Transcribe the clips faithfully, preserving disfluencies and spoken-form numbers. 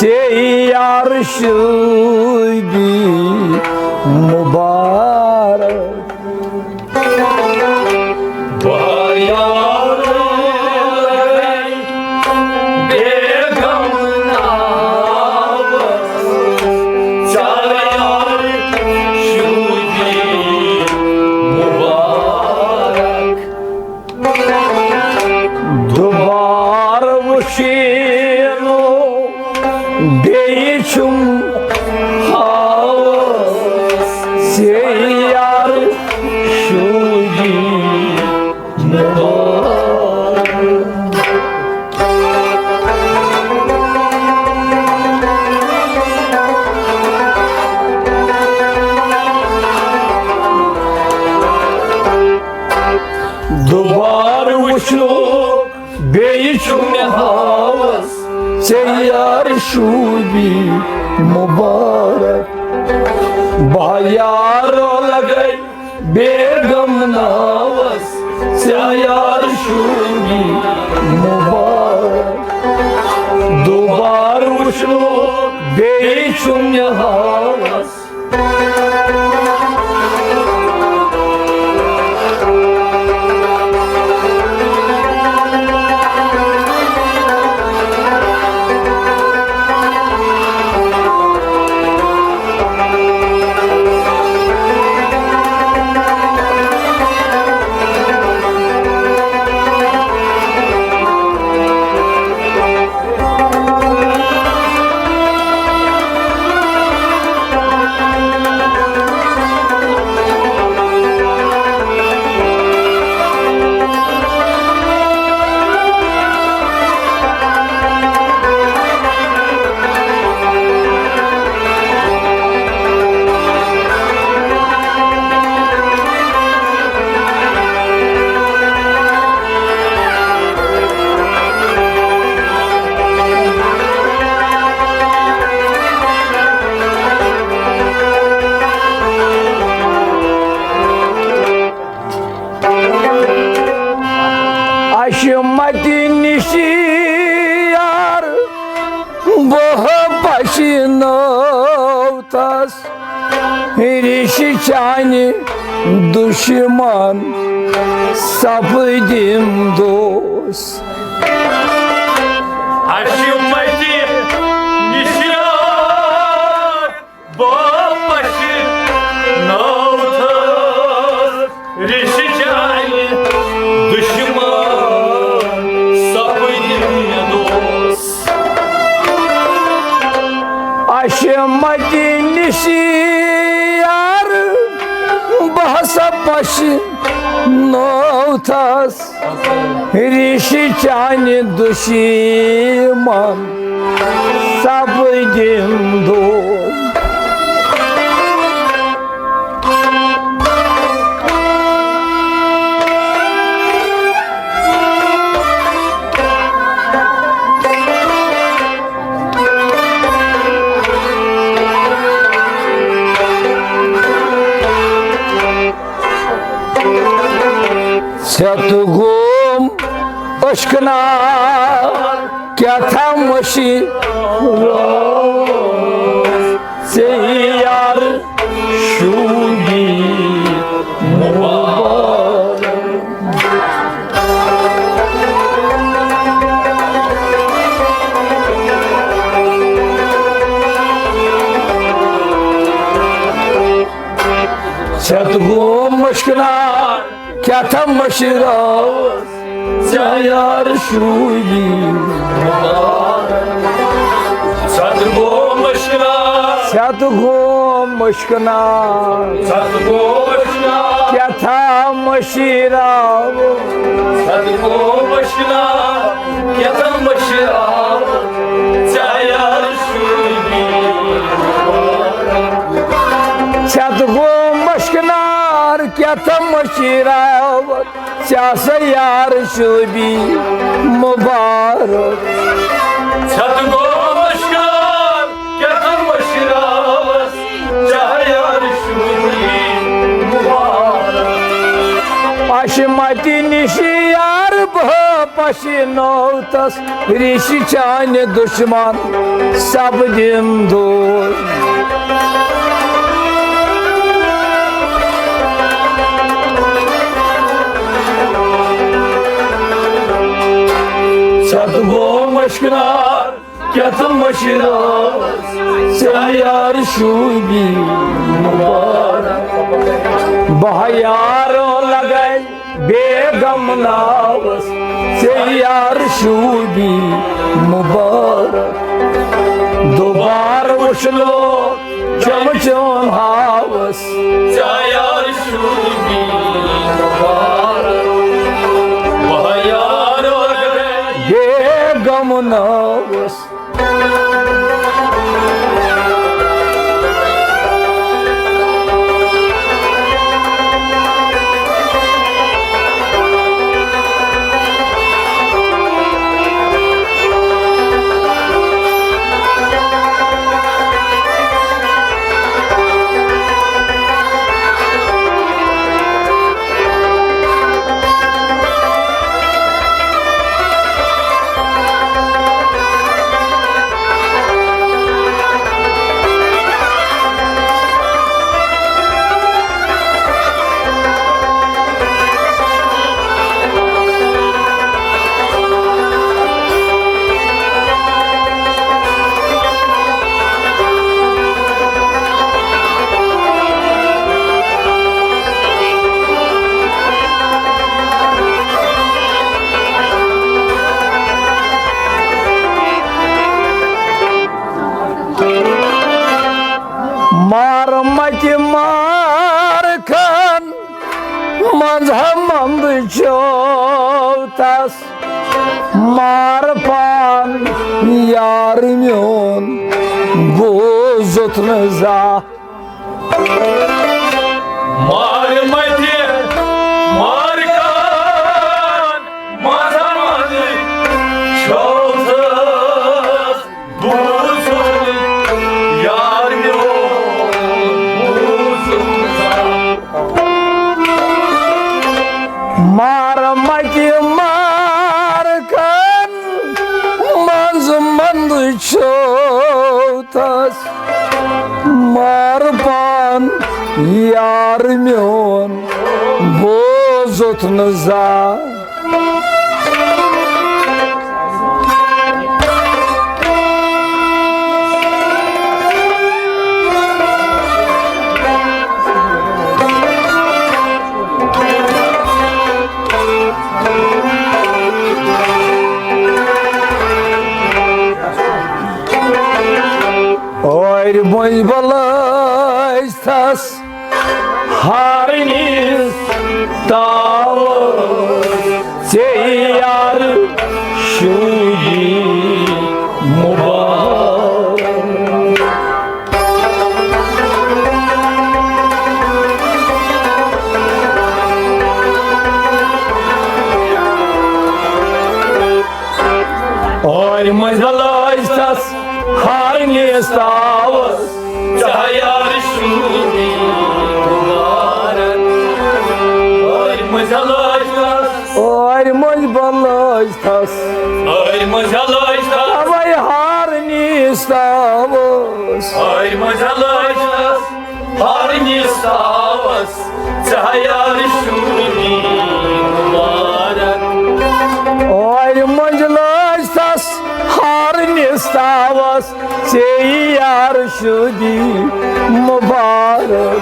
ژے یار شوٗبی مُبارک۔ دُبارٕ وٕچھِنو بیٚیہِ چھُم ہاوس ژے یار شوٗبی مُبارک۔ دُبارٕ وٕچھنُک بیٚیہِ چھُ مےٚ ہاوس ژےٚ یار شوٗبی مُبارک۔ بہٕ یارو لگے بیگم ناوس ژےٚ یار شوٗبی مُبارک۔ دُبارٕ وٕچھنُک بیٚیہِ چھُ مےٚ ہاوس۔ عصمتہِ نِش یار بہٕ پشنوتس، ریشہِ چانہِ دُشمن سپدِم دوست۔ عصمتہِ نِش یار بہٕ پشنوتس، ریشہِ چانہِ دُشمن سپدِم دوست۔ عصمتہِ نِش یار بہٕ ہسا پشنوتس، ریشہِ چانہِ دُشمن سپدِم دوست۔ ژےٚ تہٕ گوم اشکنا کیٛاہ تھا مٔشی راوس ژےٚ یار شوٗبی مُبارک۔ ژےٚ تہٕ گوم اشکنا کیٛاہ تھا مٔشی راوس ژےٚ یار شوٗبی مُبارک۔ ژےٚ تہٕ گوم اشکنا۔ ژےٚ تہٕ گوم اشکنا۔ ژےٚ تہٕ گوم اشکنا۔ کیٛاہ تھا مٔشی راوس۔ ژےٚ تہٕ گوم اشکنا۔ کیٛاہ تھا مٔشی راوس ژےٚ یار شوٗبی مُبارک۔ ژےٚ تہٕ گوم اشکنا۔ کیٛاہ تھا مٔشی راوس ژےٚ سا یار شوٗبی مُبارک۔ ژےٚ تہٕ گوم اشکنا۔ کیٛاہ تھا مٔشی راوس ژےٚ یار شوٗبی مُبارک۔ عصمتہِ نِش یار بہٕ پشنوتس، ریشہِ چانہِ دُشمن سپدِم دوٗر۔ ژےٚ تہٕ گوٚو مشکرار، کیٛاہ تہٕ مشرار، ژےٚ یار شوٗبی مُبارک۔ بہٕ یارو لگے بیگم ناوس، ژےٚ یار شوٗبی مُبارک۔ دوبارٕ وٕچھنو چمچون ہاوس، ژےٚ یار شوٗبی مُبارک۔ بہٕ یارو لگے بیگم ناوس۔ مار متہِ مار کھن منٛز ہا منٛد چھو تس، مار پان یار میون بوزُتھ نہٕ زانٛہہ۔ مار متہِ مار کھن منٛز ہا منٛد چھو تس، بوزُن یار میون، بوزُن زانٛہہ۔ مار متہِ مار کھن منٛز منٛد چھو تس، مار پان یار میون بوزُتھ نہٕ زانٛہہ۔ اورِ مٔنٛزۍ بلٲے تس ہارنِس تاوس، ژےٚ یار شوٗبی مُبارک۔ اورِ مٔنٛزۍ بلٲے تس ہارنِس تاوس، ژےٚ یار شوٗبی مُبارک۔ اورِ مٔنٛزۍ بلٲے تس، اورِ مٔنٛزۍ بلٲے تس، اورِ مٔنٛزۍ بلٲے تس، اوے ہارنِس تاوس۔ اورِ مٔنٛزۍ بلٲے تس، ہارنِس تاوس، ژےٚ یار شوٗبی مُبارک۔ اورِ مٔنٛزۍ لٲج تس ہارنِس تاوس، ژےٚ یار شوٗبی مُبارک۔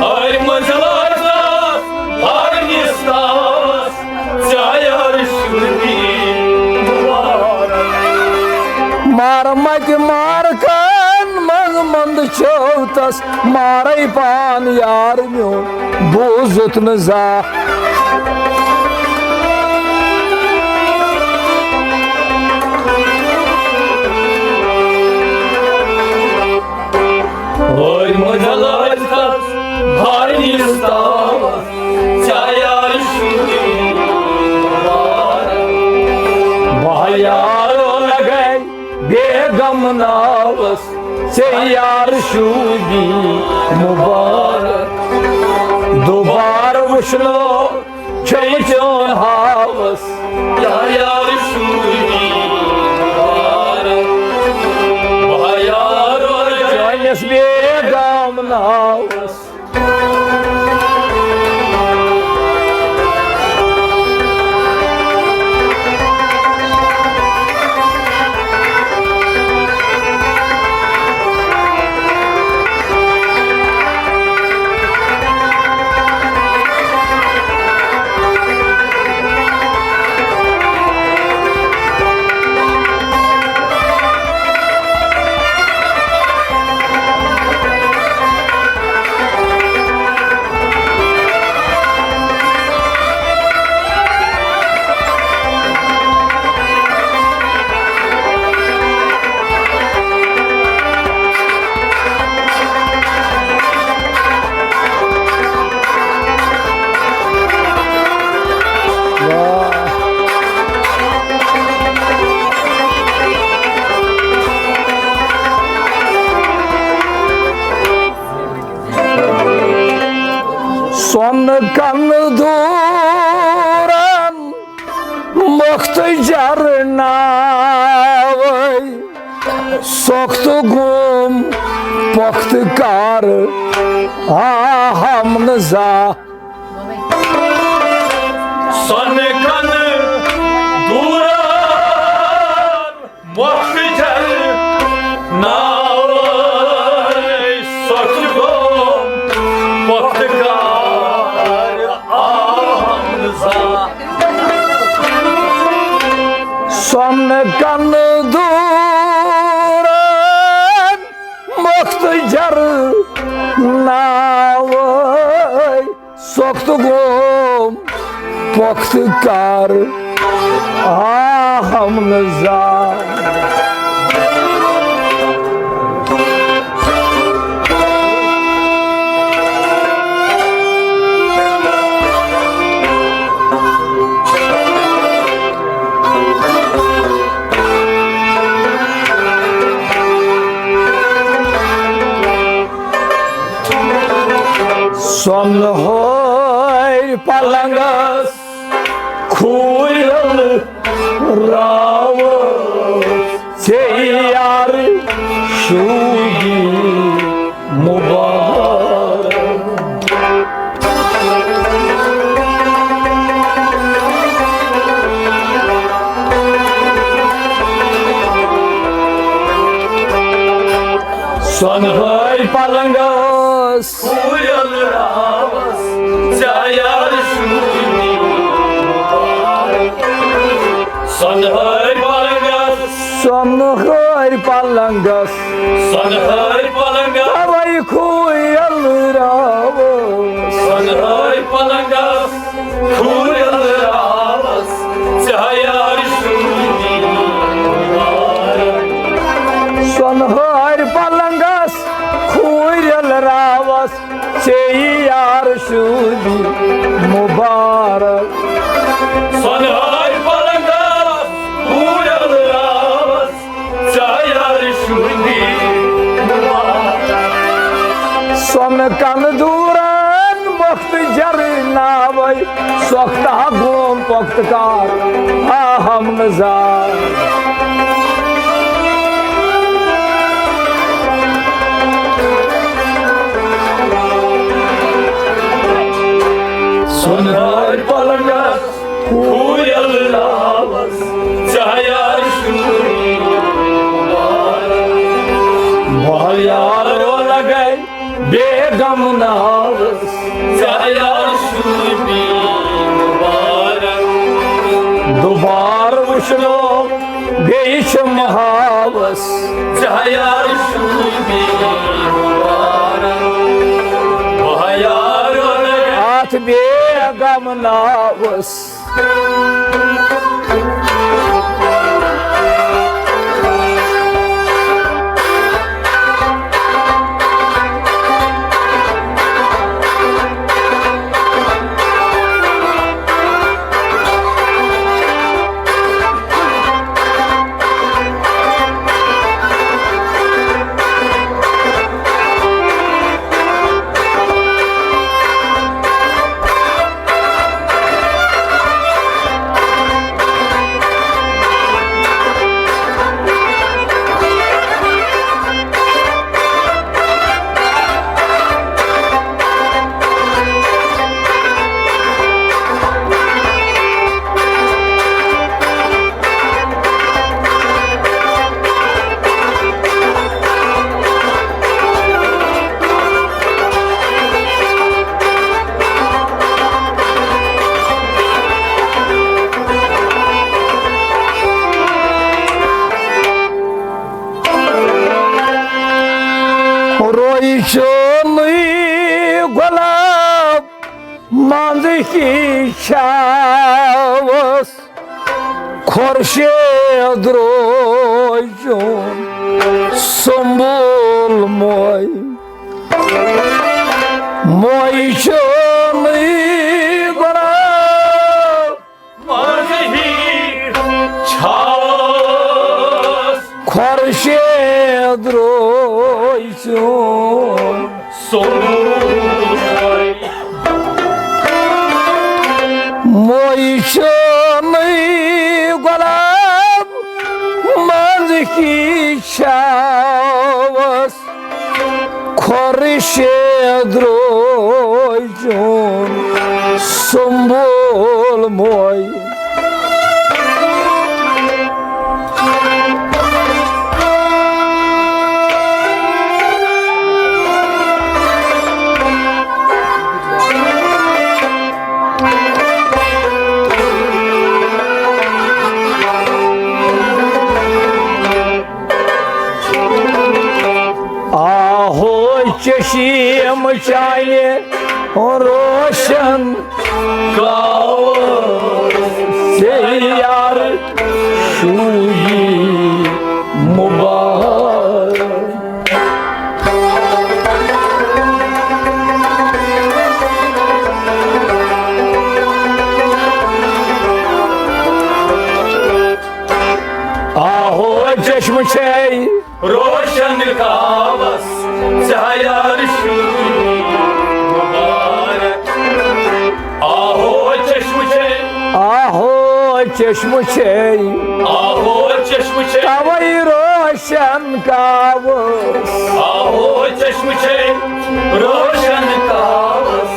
اورِ مٔنٛزۍ لٲج تس ہارنِس تاوس، ژےٚ یار شوٗبی مُبارک۔ مار متہِ مار کھن منٛز منٛد چھو تس، مارے پان یار میون بوزُتھ نہٕ زانٛہہ۔ اورِ مٔنٛزۍ لٲج تس ہارنِس تاوس، ژےٚ یار شوٗبی مُبارک۔ بہٕ یارو لگے بیگم ناوس، ژےٚ یار شوٗبی مُبارک۔ دوبارٕ وٕچھنو چھم چون ہاوس، ژےٚ یار شوٗبی مُبارک۔ کنہٕ دوٗرن مۄختہٕ جرناوے، سۄختہٕ گوم پۄختہٕ کار آہم نہٕ زانٛہہ۔ سۄنہٕ کنہٕ دوٗرن مۄختہٕ جرناوے، سۄختہٕ گوم پۄختہٕ کار آہم نہٕ زانٛہہ۔ سۄنہٕ کنہٕ دوٗرن مۄختہٕ جرناوے، سۄختہٕ گوم پۄختہٕ کار آہم نہٕ زانٛہہ۔ سۄنہٕ ہٲرۍ پلنگس کھوٗرِل راوٕ ژےٚ یار شوٗبی مُبارک۔ سۄنہٕ ہٲرۍ پلنگس کھوٗرِل راوس ژےٚ یار شوٗبی مُبارک۔ سۄنہٕ ہٲرۍ پلنگس، سۄنہٕ ہٲرۍ پلنگس، سۄنہٕ ہٲرۍ پلنگس، توے کھوٗرِل راوس۔ سۄنہٕ ہٲرۍ پلنگس کھوٗرِل راوس ژےٚ یار شوٗبی مُبارک۔ سۄنہٕ ہٲرۍ پلنگس کھوٗرِل راوس ژےٚ یار شوٗبی مُبارک۔ سۄنہٕ ہٲرۍ پلنگس کھوٗرِل راوس ژےٚ یار شوٗبی مُبارک۔ سۄنہٕ کنہٕ دوٗرن مۄختہٕ جرناوے، سۄختہٕ گوم پۄختہٕ کار آہم نہٕ زانٛہہ۔ سۄنہٕ ہٲرۍ پلنگس کھوٗرِل راوس ژےٚ یار شوٗبی مُبارک۔ بہٕ یار لگے بیگم ناوس ژےٚ یار شوٗبی مُبارک۔ دُبارٕ وٕچھنو بیٚیہِ چھِ محاوس ژےٚ یار شوٗبی مُبارک۔ بہٕ یار اَتھ بیگم ناوس۔ روی چونٕے گۄلاب منٛزٕ کی چھاوس، خورشید روزُن سنبول موے۔ موے چونٕے گۄلاب منٛزٕ ہی چھاوس، خورشید روزُن سنبول موے۔ چھاوس خۄرشید روزُن سنبول موے۔ آہو چشم چانہِ روشن کاوٕ سیارٕ شوٗبی مُبارک۔ آہو چشمہٕ چھے روشن کاوس ژےٚ یار شوٗبی مُبارک۔ آہو چشمہٕ چھے، آہو چشمہٕ چھے، آہو چشمہٕ چھے، توے روشن کاوس۔ آہو چشمہٕ چھے روشن کاوس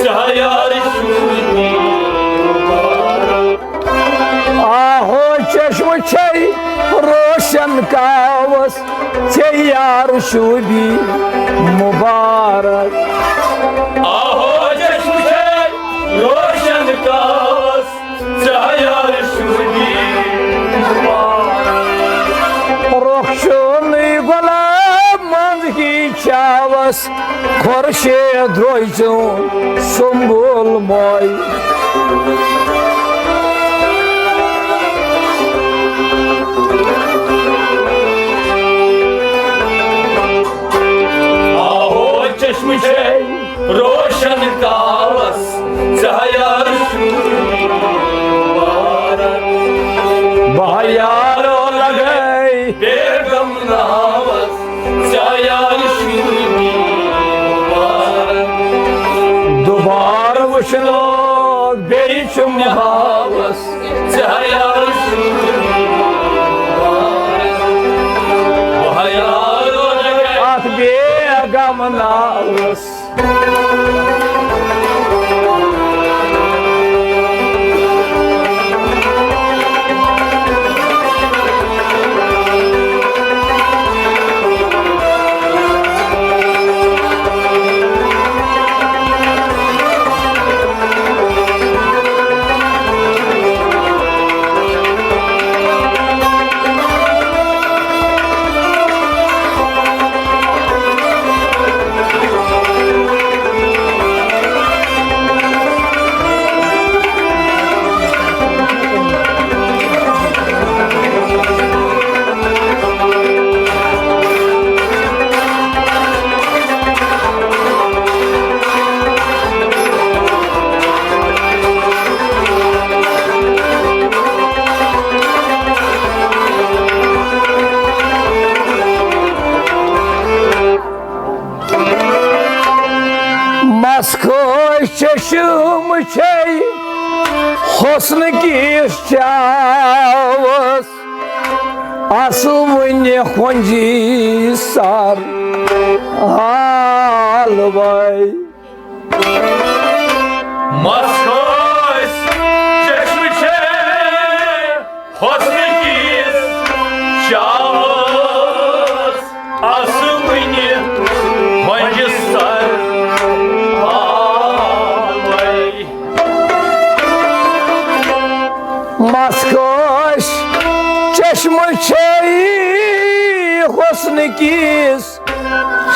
ژےٚ یار شوٗبی مُبارک۔ آہو چشمہٕ چھے روشن کاوس ژےٚ یار شوٗبی مُبارک۔ آہو چشمہٕ چھے روشن کاوس ژےٚ یار شوٗبی مُبارک۔ رۄخ چھُنہٕ گۄلاب منٛز ہی چھاوس خۄرشید روزُن سنبول موے۔ آہو چشمہٕ چھے روشن کاوس ژےٚ یار شوٗبی مُبارک۔ بہہ یارو لگے بیگم ناوس ژےٚ یار شوٗبی مُبارک۔ دوبارٕ وٕچھنہٕ بیٚیہِ چھُم ہاوس ژےٚ یار شوٗبی مُبارک۔ بہہ یارو لگے اتھ بیگم ناوس۔ مس کھوش چشم چھے حسن کِس چاوس، اصل وُنہِ ہۄنجی سر حالوے۔ مس کھوش چشم چھے حسن کِس چاوس، اصل وُنہِ ہۄنجہِ سر حالوے۔ مس کھوش چشم چھے حسن کِس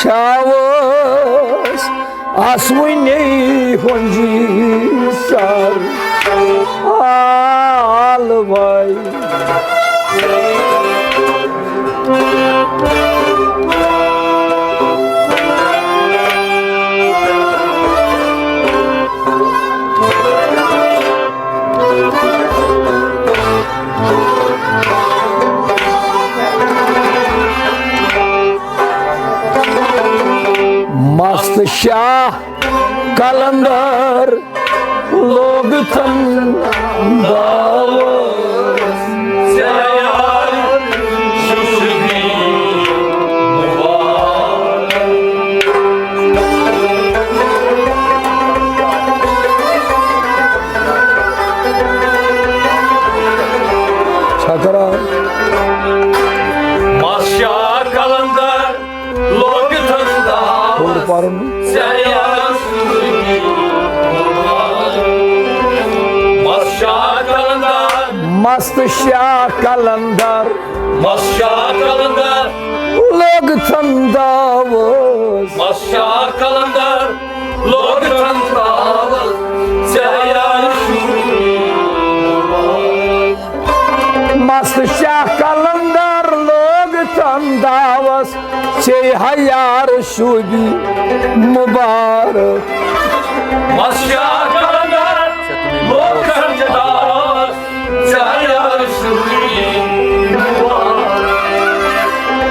چاوس، آس وُنے ہۄنجی سر حالوے۔ مست شاہ قلندر لوگ تھن دعوت۔ ژےٚ یار شوٗبی مُبارک۔ مست شاہ قلندر۔ مست شاہ قلندر۔ مست شاہ قلندر۔ لوگ تھن داوس۔ مست شاہ قلندر۔ لوگ تھن داوس۔ ژےٚ یار شوٗبی مُبارک۔ مست شاہ قلندر لوگ تھن داوس۔ ژے ہا یار شوٗبی مُبارک۔ مست شاہ قلندر لوگ تھن داوس۔ ژےٚ ہا یار شوٗبی مُبارک۔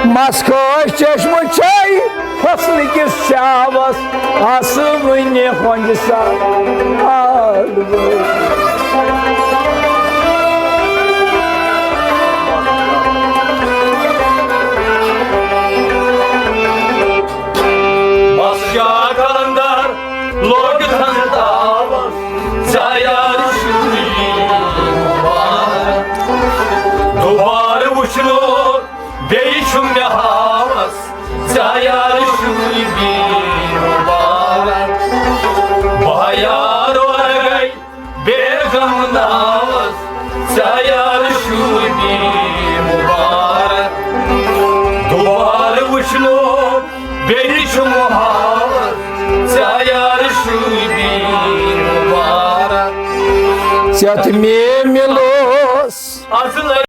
مس خٲش چشمہٕ چھے حسنہٕ کِس شاوس، آسہٕ وُنہِ ہۄنٛجہِ سان آلوٕنۍ۔ مس شاہ قلندر لوگ تھن داوس۔ ژےٚ یار شوٗبی مُبارک۔ دوبارٕ وٕچھنُک بیٚیہِ چھُ مےٚ ہاوس۔ ژےٚ یار شوٗبی مُبارک۔ بہٕ یار ورٲے بیغم ناوس۔ ژےٚ یار شوٗبی مُبارک۔ دوبارٕ وٕچھنُک بیٚیہِ چھُ مےٚ ہاوس۔ ژےٚ یار شوٗبی مُبارک۔ ژےٚ تہٕ مے مِلوس۔ از لگہِ